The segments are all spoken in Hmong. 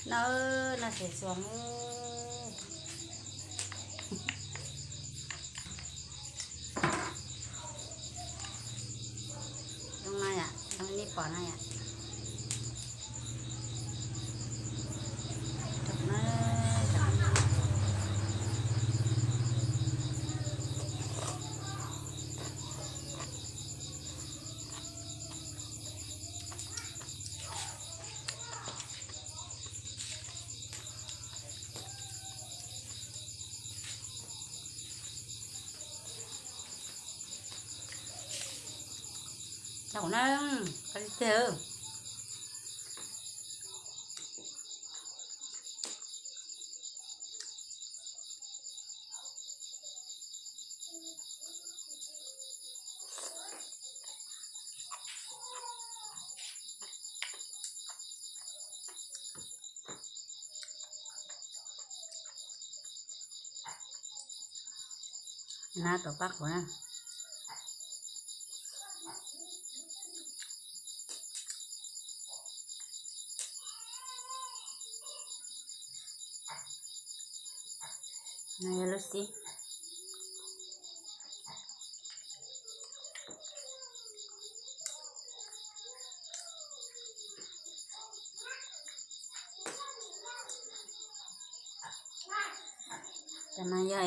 Noj, noj xaws xuas. Zoo no yom, zoo nej pom no yom. Tau na, qab li tiag. Na tuav pab qhuav na. No yog lub xib. Cov no yog,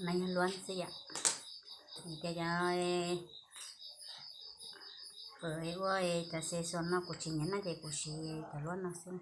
no yog luab xwb yom. Ces cov, cov ua cov xaws xuas no kuv tsis nyiam noj ces kuv siv cov luab no xwb.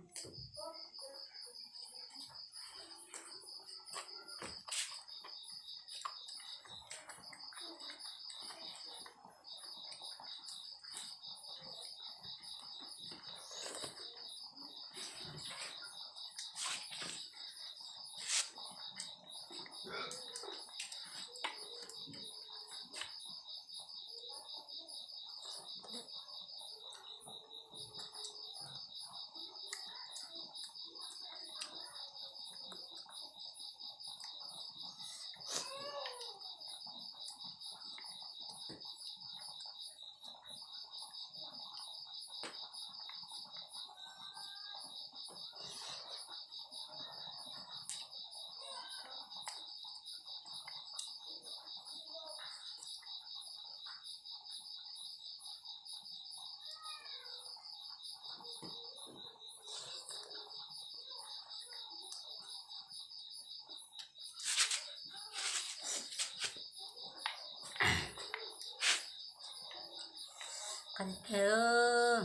Qab li tiag.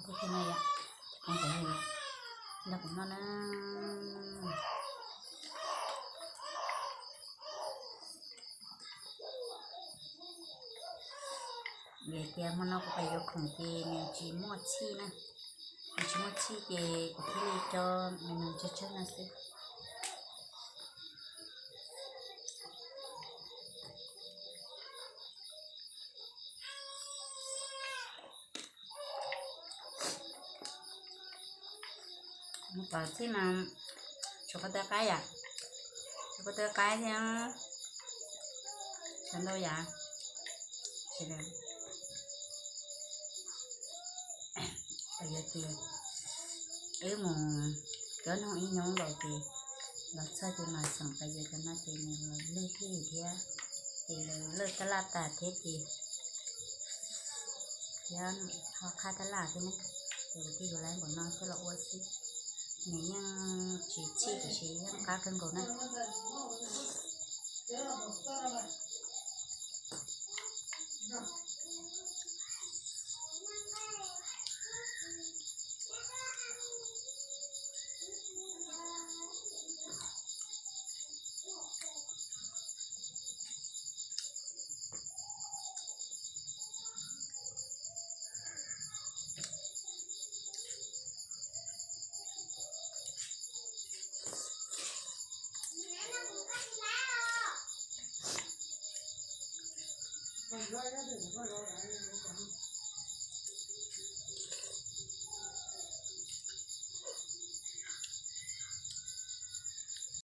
Qab li tiag no yom, nrog kuv noj na. Vim tias hmo no kuv pais yuav khoom ces nws tsis muaj txhij na, nws tsis muaj txhij ces kuv thiaj li coj me me tsawg tsawg no xwb. Mus tom txhij mas tshuav ko taw qaib yom, tshuav ko taw qaib thiab tshuav ntau yam. Pais yuav ces wb mus cov noog ib hnub nkaus ces los txog ces mas xeem pais yuav cov no ces nws lwj hwj thiab, ces lawv lawj tab laj tas thiab ces thiab ho qhab tab laj thiab ne, ces kuv thiaj yuav lawv npaum no coj los ua xwb. Nws yeej tsis txhij tiam sis yeej qab kawg nkaus na.